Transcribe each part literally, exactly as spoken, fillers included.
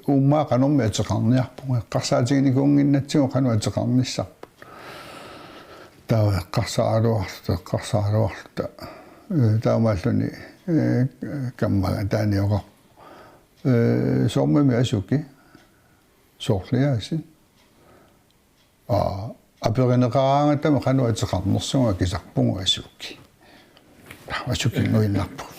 uummaa qanormi ateqarniarpugut, eqqarsaatiginikuunnginnatsigu qanoq ateqarnissarput. Taava eqqarsaaraluarluta, eqqarsaaraluarluta. Ee, taamaalluni, ee, kammaga taanioqarpoq. Ee, soormimi Asuki, soorliaasit? Aa, aperineqaraangatta qanoq ateqarnersugut akisarpugut Asuki. Asukinngorniarpugut.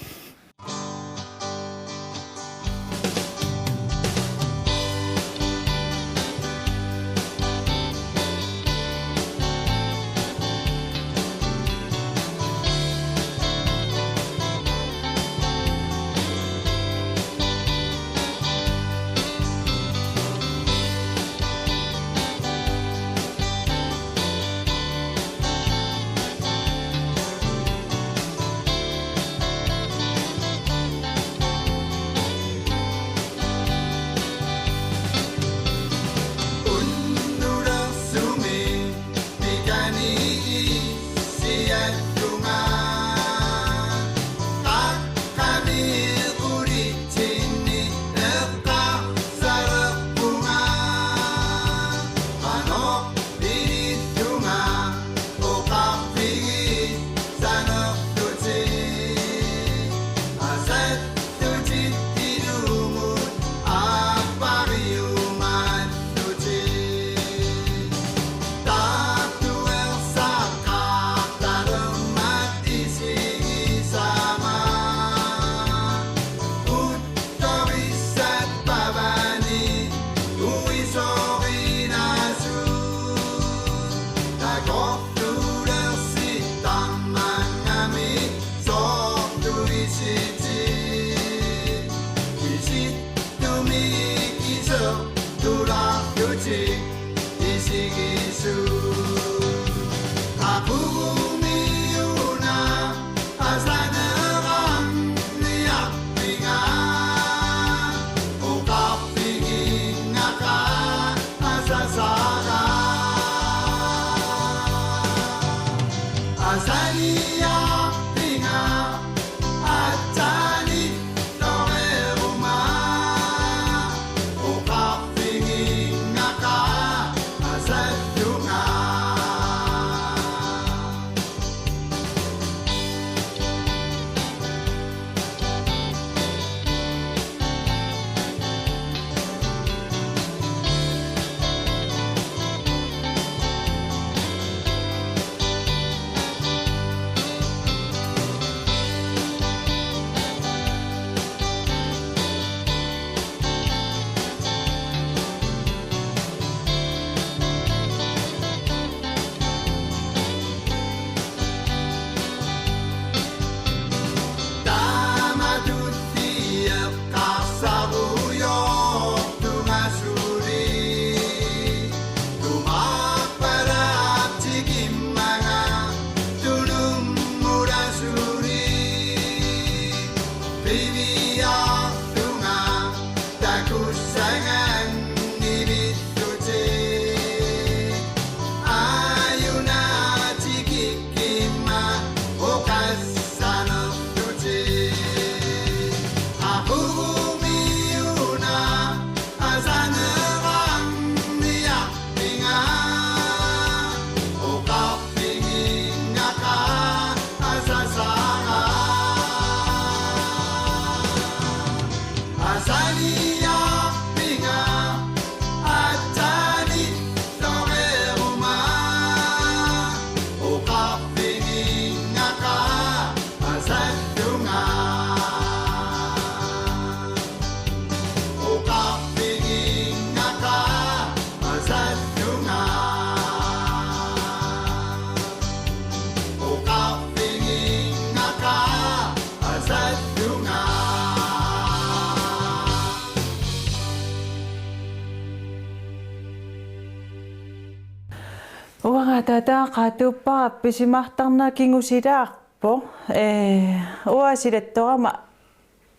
Uanga taava qaatuuppara pisimaartarneq kingusilaarpoq. Ee, uanga silattorama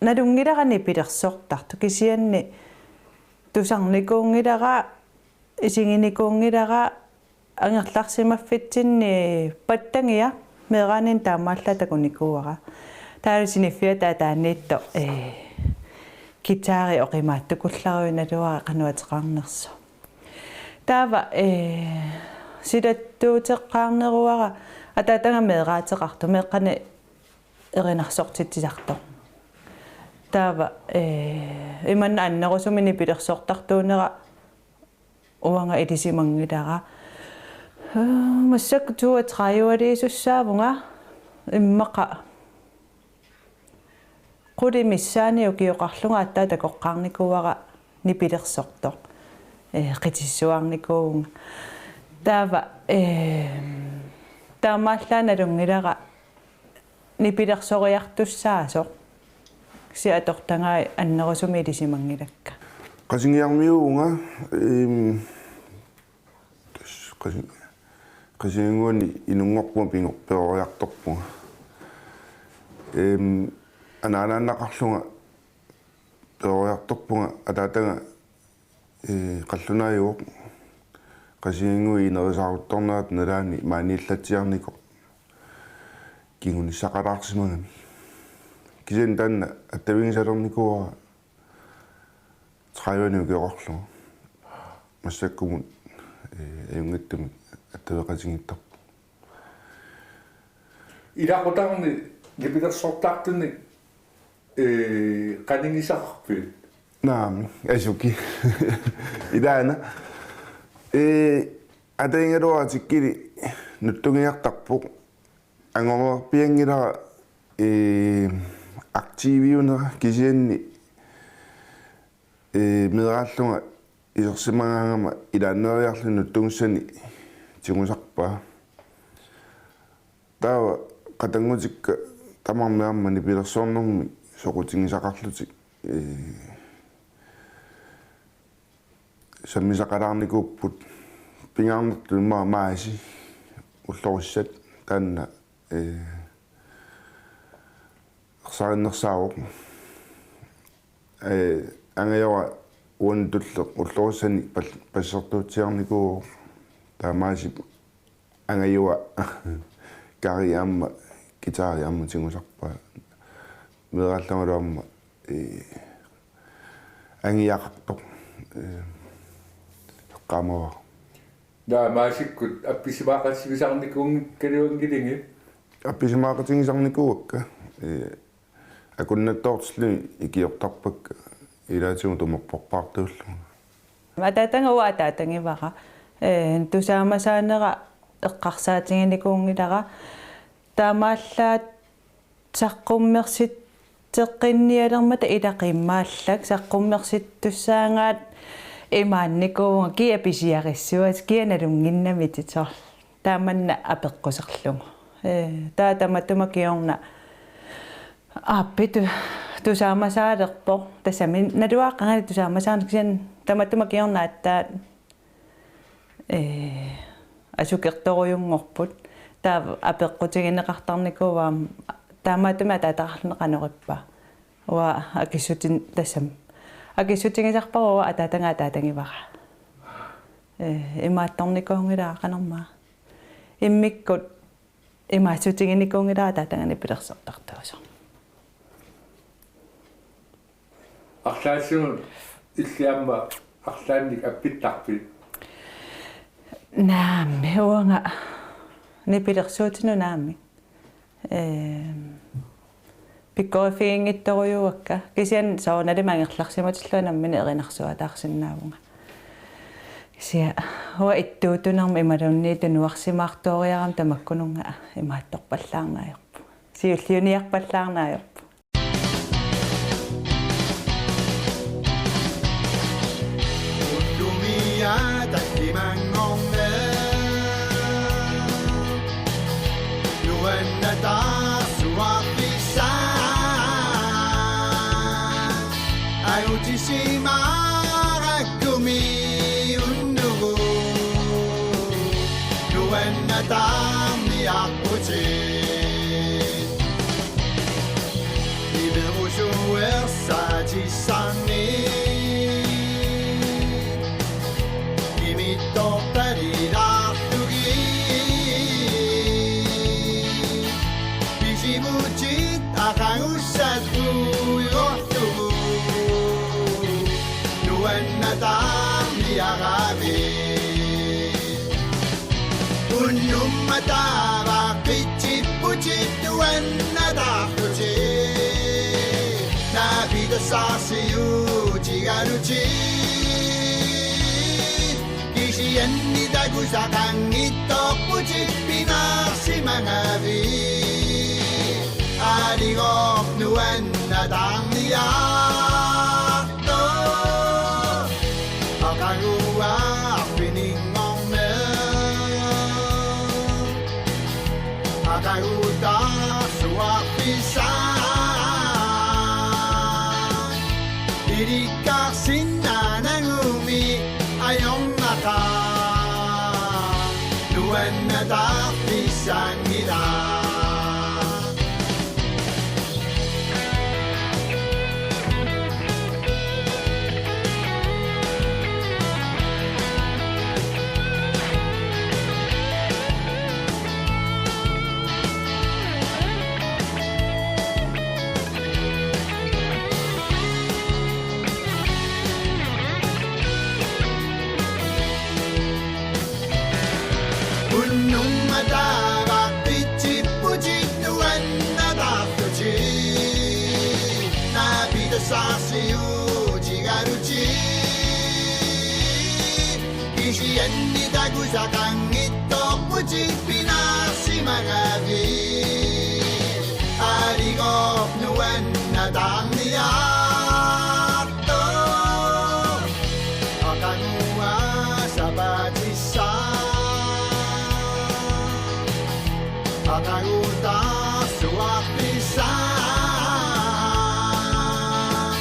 nalunngilara nipilersortartoq, kisianni tusarnikuunngilara, isiginikuunngilara, angerlarsimaffitsinni pattagiaq meeraaninnga taamaallaat takunikuuara. Taava siniffiata taaniittoq, ee, Guitari oqimaattukullarujunaluara qanoq ateqarnersoq. Taava, ee, silattuuteqqaarneruara ataataga meeraateqartoq, meeqqanik erinarsortitsisartoq. Taava, ee, imanna annerusumik nipilersortartuunera uanga ilisimanngilara. Ee, massakkut toogtredive-liisussaavunga, immaqa qulit missaanni ukioqarlunga aatsaat takoqqaarnikuuara nipilersortoq. Ee, qitissuarnikuuvunga. Taava, ee, taamaallaat nalunngilara nipilersoriartussaasoq. Kisianni atortagai annerusumik ilisimanngilakka. Qasigiarmiuuvunga, ehm, tassa qasi-, Qasigiannguani inunngorpunga pigor-, peroriartorpunga. Ehm, anaanaannaqarlunga peroriartorpunga ataataga, ee, qallunaajuvoq. Qasigiannguit inerisaaruttornerata nalaani maaniillatsiarnikoq kingunissaqalaarsimagami. Kisianni taanna attavigisalernikuuara tredive-nik ukioqarlunga. Massakkumut, ee, ajunngitsumik attaveqatigiittarpoq. Ilaqutariinni nipilersortartunik, ee, qanigisaqarpit? Naamik, asuki. Ilaana. Ee, ataagaluaratikili nutsungiartarpoq. Angornerpianngilara, ee, aktiviunera kisianni, ee, meeraallunga isersimagaangama ilaanneeriarlunga nutsugussani tigusarpaa. Taava qatanngutikka tamarmik aamma nipilersornermik soqutigisaqarlutik, ee, sammisaqalaarnikuupput, pingaarnertut immaqa maasi ullorissat taanna, ee, ersarinnersaavoq. Ee, angajora uani tulleq ullorissani pal-, passertuutsiarnikuuvoq. Taamaasip angajua kari aamma, guitari aamma tigusarpaa. Meeraallungalu aamma, ee, angiaqartoq, ee, eqqaamavara. Naa, maasikkut appisimaaqatigisarnikuunngikkaluanngilanga? Appisimaaqatigisarnikuuakka. Ee, akunnattoortillugit ikiortarpakka ilaatigut tumorporpaartuullunga. Ataataga uanga ataatagivara. Ee, tusaamasaanera eqqarsaatiginikuunngilara. Taamaallaat saqqummersitseqqinnialermata ilaqi immaallak saqqummersittussaagaat imaannikuuvunga kia pisiarissuasoq kia nalunnginnamik titsor. Taamanna apeqquserlugu. Ee, taava tamatuma kingorna aappi tu-, tusaamasaalerpoq. Tassami naluara qangali tusaamasaaneq kisianni tamatuma kingorna aatsaat, ee, asukertorujunngorput. Taava apeqqutigineqartarnikuuvoq aamma taamaattumik ataataqarluni qanoq ippa. Uanga akissutin-, tassami. Akissutigisarpara uanga ataataga ataatagivara. Ee, imaattornikuunngilara qanormaa. Immikkut imaassutiginikuunngilara ataataga nipilersortartuusoq. Arlaatigut illit aamma arlaannik appittarpit? Naamik, uanga nipilersuutinut naamik. Ehm, pikkoriffiginngitsorujuuakka. Kisianni soorunalimi angerlarsimatillugu nammineq erinarsuataarsinnaavunga. Kisianni uanga ittuutunermik imaluunniit tunuarsimaartooriarama tamakkununnga imaattorpallaarneq ajorpoq. Siulliuniarpallaarneq ajorpoq. Ullumiaat takimanngorneq nuannataarsuarfissaaq angutissimaarakkumi unnugu nuannataarniarputit. Nimerusuersaatissarnik nimittortalilaartugit pisivutit aqagussat uigorlugu. Taarniaraavit. Unnummat taava qitsipputit nuannaartutit. Naapitassarsiutigalutit. Kisianni takusaqanngitsorputit pinaarsimangavit. Aaligooq nuannaarniartoq. Aqaguani arfininngorneq. Aqagu taarsuarfissaq. Ilikkarsinnaanagumi ajornaqaaq. Nuannaarfissanngilaq. Unnummat taava qitsipputit nuannaartutit. Naapitassarsiutigalutit. Kisianni takusaqanngitsorputit pinaarsimangavit. Aaligooq nuannaarniartoq. Aqaguani sapaatissaq. Aqagu taarsuarfissaq.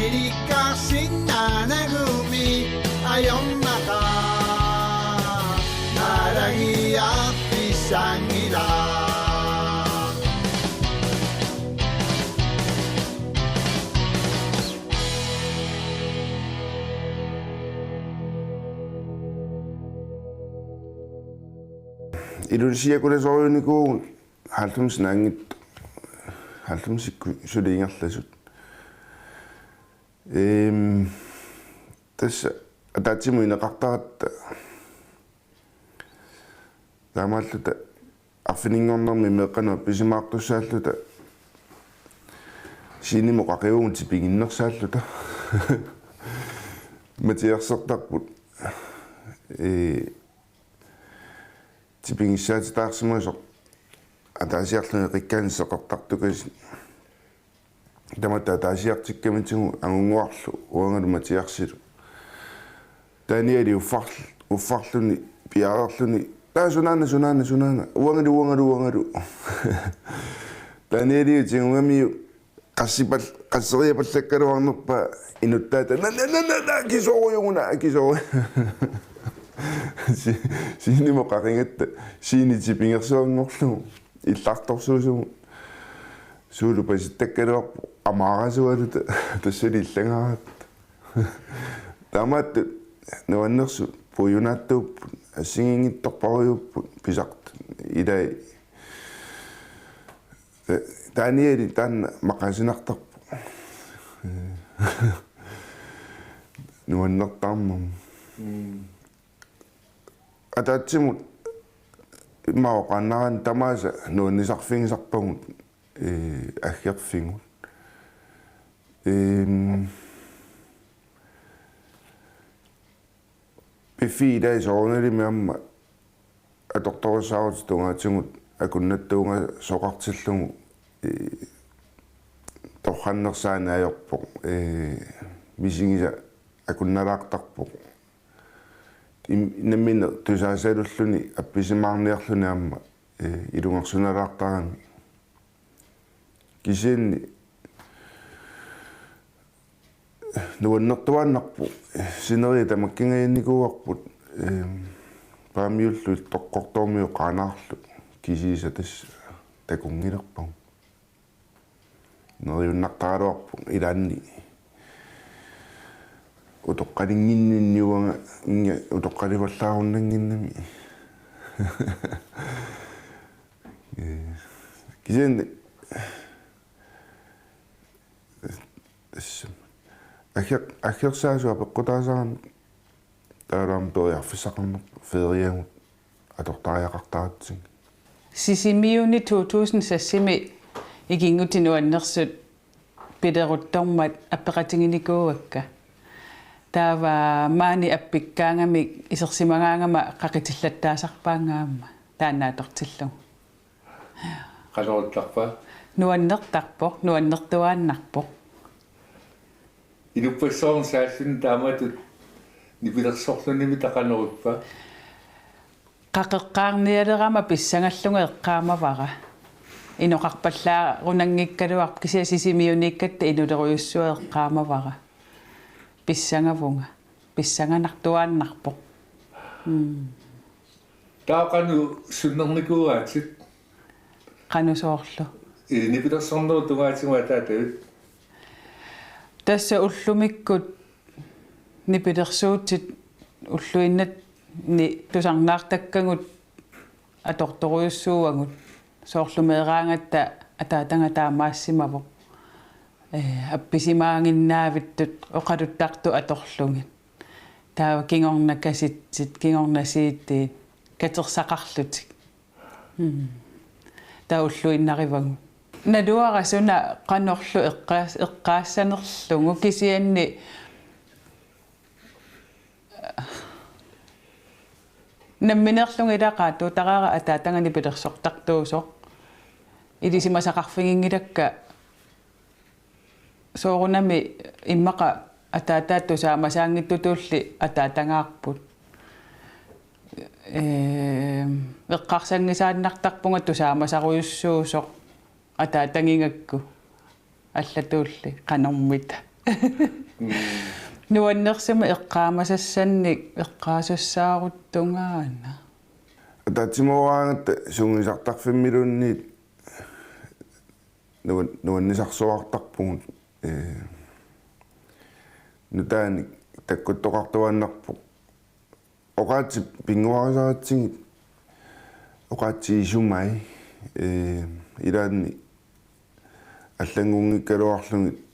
Ilikkarsinnaanagumi ajornaqaaq. Naalagiarfissanngilaq. Ilulissani akulasoorujunikuuvugut halvfemsinaanngitsut, halvfemsikkut suli ingerlasut. Ehm, tassa ataatsimut ineqartaratta taamaalluta arfininngornermi meeqqanut appisimaartussaalluta scenemut qaqivugut tipiginnersaalluta. Matiarsertarput. Ee, tipigissaatitaarsimasoq ataasiarluni qikkaani seqertartukasiit. Tamatta ataasiartikkamitigut angunnguarlu uangalu matiarsilu. Danieli uffar-, uffarluni piareerluni: "Taa, sunaana, sunaana, sunaana. Uangalu, uangalu, uangalu." Danieli tigugamiuk qassipal-, qasseriapallakkaluarnerpaa inuttaata: "Na, na, na, na, na, akisoorujuk una, akisoorujuk." Si-, scenemut qaqigatta scene tipigersuanngorlugu illartorsuusugut. Suullu pasittakkaluarpoq amaarasualuta tassali illagaaratta. Taamaattut nuannersut puiunaattuupput, assigiinngitsorparujuupput pisartut. Ilai, eh, Danieli taanna maqaasinartarpoq. Nuannertarmat. Mm. Ataatsimut immaqa oqaannaraanni tamaasa nuannisarfigisarpagut, ee, aggerfigut. Ehm, piffissap soorunalimi aamma atortorissaarutit tungaatigut akunnattuugasoqartillugu, ee, torrannersaaneq ajorpoq, ee, misigisaq akunnalaartarpoq. Im-, nammineq tusaasalulluni appisimaarniarluni aamma, ee, ilungersunalaartarami. Kisianni nuannertuaannarpoq. Sineriak tamakkingajannikuuarput, ehm, Paamiullu Illoqqortoormiut Qaanaarlu, kisiisa tassa takunngilarpagut. Neriunnartaraluarpoq ilaanni. Utoqqalinnginninni uanga, inga utoqqalivallaarunannginnami. Ee, kisianni tassa Agger-, aggersaasut apeqqutaasarami taalaam periarfissaqarneq feriagut atortariaqartaratsigit. Sisimiuni to tusind seksimi ikinngutit nuannersut pileruttormat appeqatiginikuuakka. Taava maani appikkaangamik isersimagaangama qaqitillattaasarpaannga aamma taanna atortillugu. Qanoruttarpa? Nuannertarpoq, nuannertuaannarpoq. Inuppassuarnut saalluni taamatut nipilersorlunimi taqaneruppa? Qaqeqqaarnialerama pissangallugu eqqaamavara. Inoqarpallaarunanngikkaluarpoq kisianni Sisimiuniikkatta inulerujussuaq eqqaamavara. Pissangavunga. Pissanganartuaannarpoq. Mm. Taava qanoq sunnernikuuaatit? Qanoq soorlu? Ee, nipilersornerup tungaatigut ataatavit? Tassa ullumikkut nipilersuutit ulluinnarni tusarnaartakkagut atortorujussuuagut, soorlu meeraagatta ataataga taamaassimavoq. Ee, appisimaaginnaavittut oqaluttartut atorlugit. Taava kingorna kassettit, kingorna C D-t, katersaqarlutik. Mm. Taava ulluinnarivagut. Naluara suna qanorlu eqqaas-, eqqaassanerlugu kisianni nammineerlunga ila qaattuutaraara ataataga nipilersortartuusoq. Ilisimasaqarfiginngilakka soorunami immaqa ataataat tusaamasaanngitsutulli ataatagaarput. Ee, eqqarsanngisaannartarpunga tusaamasarujussuusoq ataatagigakku allatuulli qanormita. Mm. Nuannersumik eqqaamasassannik eqqaasussaaruttungaana. Ataatsimooraangatta sungiusartarfimmiluunniit nuan-, nuannisarsuartarpugut, ee, nutaanik takkuttoqartuaannarpoq. Oqaatsit pinnguarisaratsigit, oqaatsit isumai, ee, ilaanni allanngunngikkaluarlugit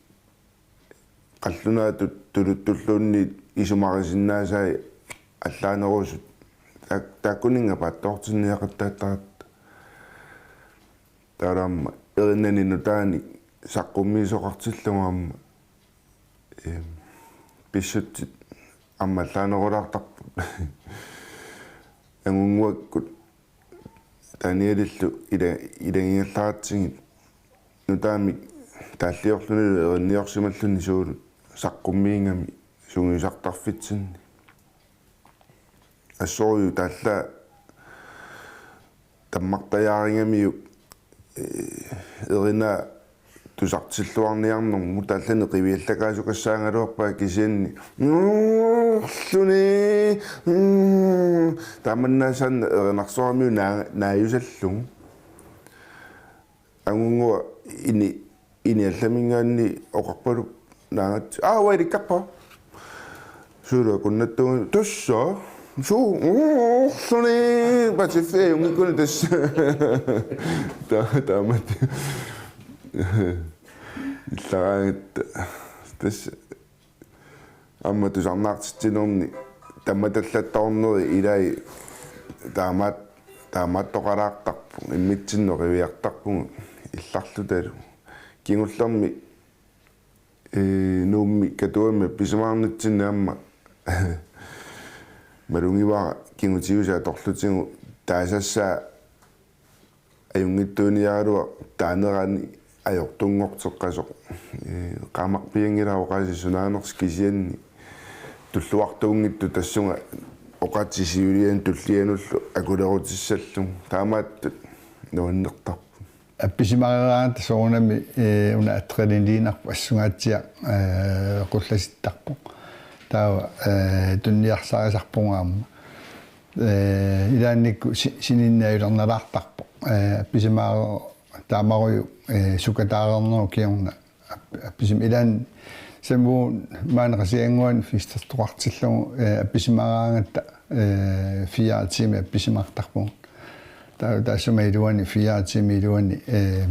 qallunaatut tuluttulluunniit isumarisinnaasai allaanerusut taak-, taakkuninnga paatsoortinniaqattaattaratta. Taalaamma erinani nutaanik saqqummiisoqartillugu aamma, eem, pissutsit aamma allaanerulaartarput. Angunnguakkut Danielillu ila-, ilagigallaratsigit nutaamik taalliorlunilu erinniorsimalluni suulut saqqummiigami sungiusartarfitsinni. Assorujuk taallaat tammartajaarigamiuk, ee, erinaa tusartilluarniarnermut taallani qiviallakaasukassaagaluarpaa kisianni. Nuulluni. Mm. Taamannaasaanna erinarsoramiuk naa-, naajusallugu. Angunnguaq ini, ini allaminngaanniit oqarpaluk naangatsi: "Aa, uanga ilikkarpara." Suullu akunnattuugami: "Tassa, suu, uulluni, patsiffiunngikuni tassa." Ta-, taamatut. Illaraangatta. Tassa. Aamma tusarnaartitsinerni tammatallattoorneri ilai taamaat-, taamaattoqalaartarput, immitsinnut qiviartarpugut illarlutalu. Kingullermi, ee, Nuummi Katuami appisimaarnitsinni aamma malugivara kigutiusaa atorlutigu taasassaa ajunngitsuuniaraluaq taanerani ajortunngorteqqasoq. Ee, qaammarpianngilara oqaasii sunaanersoq kisianni tulluartuunngitsoq tassunga oqaatsit siuliani tullianullu akulerutissallugu. Taamaattut nuannertarput. Appisimareeraangatta soorunami, ee, una adrenalinerput assungaatsiaq, ee, qullasittarpoq. Taava, ee, tunniarsarisarpugut aamma. Ee, ilaannikkut si-, sininneq ajulernalaartarpoq. Ee, appisimaareersoq taamarujuk, ee, sukataareernerup kingorna. Ap-, appisim-, ilaanni Samut maani Qasigiannguani festertoqartillugu, ee, appisimareeraangatta, ee, fire timer appisimaartarpugut. Ta-, taassuma iluani fire timer iluani, ee,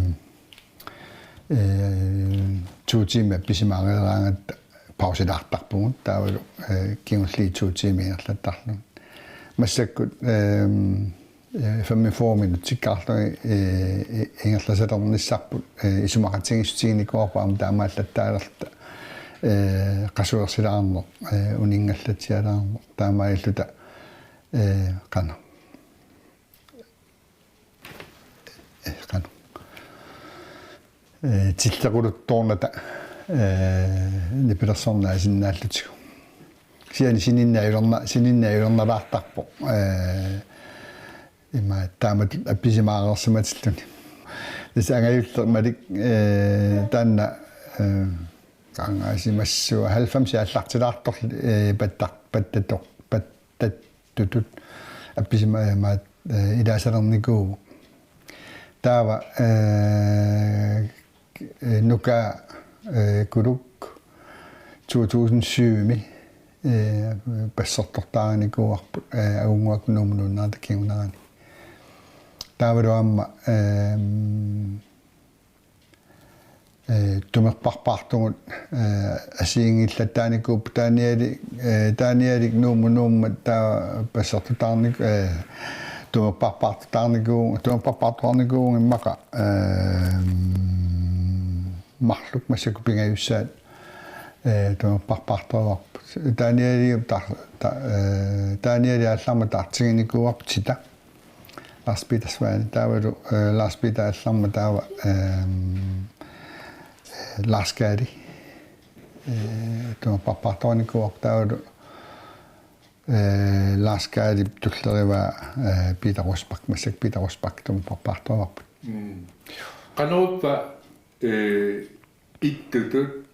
ee, to timer appisimareeraangatta pausilaartarpugut taavalu, eh, kingulliit to tiimit ingerlattarlugit. Massakkut, ehm, eh, femogfyrre minutsikkaarlugit, eh, eh, ingerlasalernissarput, eh, isumaqatigiissutiginikuuarput aamma taamaallattaalerluta, eh, qasuersilaarneq, eh, uninngallatsialaarneq, taamaalilluta, eh, qanoq. Eh, qanoq. Eh, tillequluttoornata, eh, nipilersorneq asinnaallutigu. Kisianni sininneq ajulerna-, sininneq ajulernalaartarpoq. Eh, ima taamatut appisimaareersimatilluni. Tassa angajulleq Malik, eh, taanna, eh, qangaasimassuaq halvfems aallartilaartorli, eh, patta-, pattatoq, pattattutut appisima-, eh, maat, eh, ilaasalernikuuvoq. Taava, eh, eh, Nuka, eh, Kuluk to tusind syvimi, eh, passertortaarinikuuarput, eh, Agunnguaq Nuummut Nuunnerata kingunerani. Taavalu aamma, ehm, eh, tumerparpaartugut, eh, assigiinngillattaarnikuupput Danieli, eh, Danieli Nuummut Nuummat taava passertutaarnik-, eh, tumerparpaartutaarniku-, tumerparpaartuarnikuuvugut immaqa, eh, marluk massakkut pingajussaat, eh, tumerparpaartuarput. Danieli tar-, ta-, eh, Danieli aallarmat taartiginikuuarput Tita. Lars Peter Svane, taavalu, eh, Lars Peter aallarmat taava, ehm, eh, Lars Kaali, eh, tumerparpaartuarnikuuarput taavalu, eh, Lars Kaalip tullerivaa, eh, Peter Rosbach, massakkut Peter Rosbach tumerparpaartuarput. Mm. Qanorpaa, eh, ittutut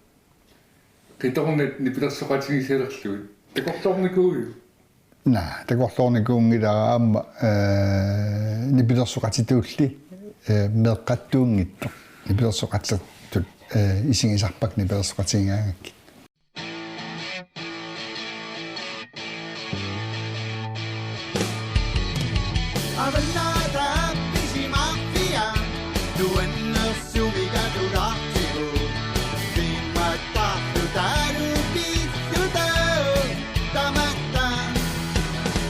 qitornat nipilersoqatigisalerlugit. Takorloornikuuiuk? Naa, takorloornikuunngilara aamma, eh, nipilersoqatitulli, eh, meeqqattuunngitsoq. Nipilersoqatittut, eh, isigisarpakka nipilersoqatigigaangakkit. Avannaata appisimaarfia, nuannersumik atulaartigu, piumataartutaalu piilluta, tamatta,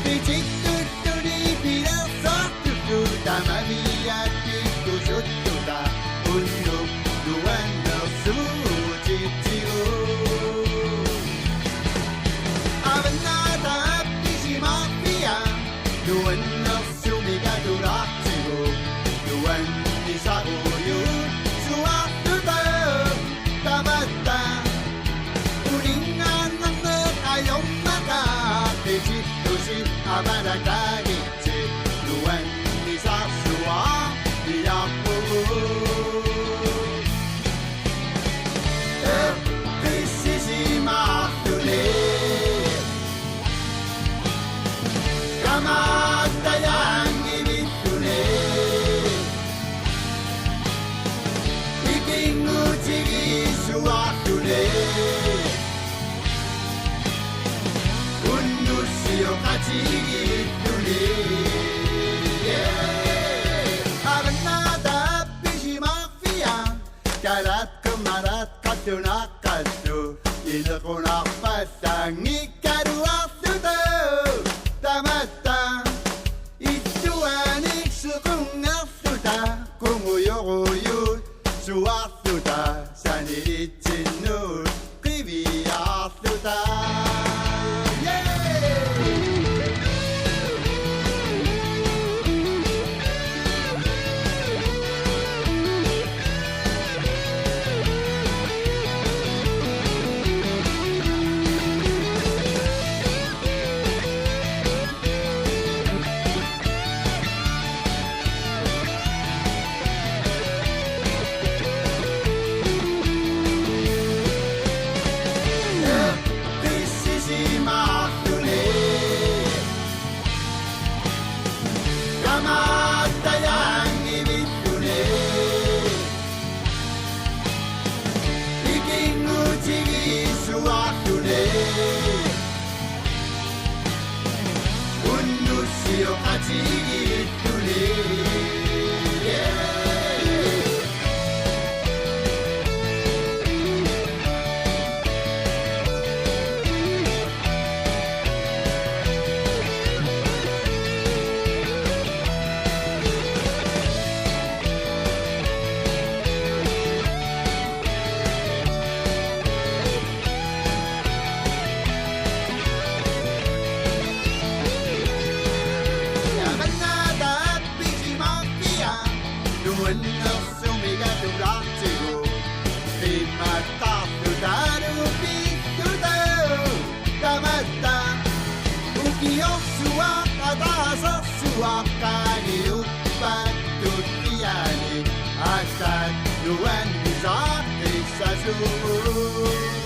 pitittuttuni pilersaartullu, tamavia pikkusuttuta, unnuk nuannersuutitsigu. Avannaata appisimaarfia, nuannersumik atulaartigu, nuannisarujussuarluta, tamatta, uninngaannarneq ajornaqaaq, pitillusi avalataagitsi, nuannisarsuaq piaarpugut. Eqqissisimaarluni. Kamaattajaanngivilluni. Ikinngutigiissuarluni. Unnussioqatigiilluni. Yeah. Avannaata appisimaarfia. Kalaat qimmalat qallunaat qallu, inequnarpallaanngikkaluarluta, tamatta, illuanik sequnngerluta, qungujorujussuarluta, sanilitsinnut qiviarluta. Yeah! Nuannisaqqissasugut.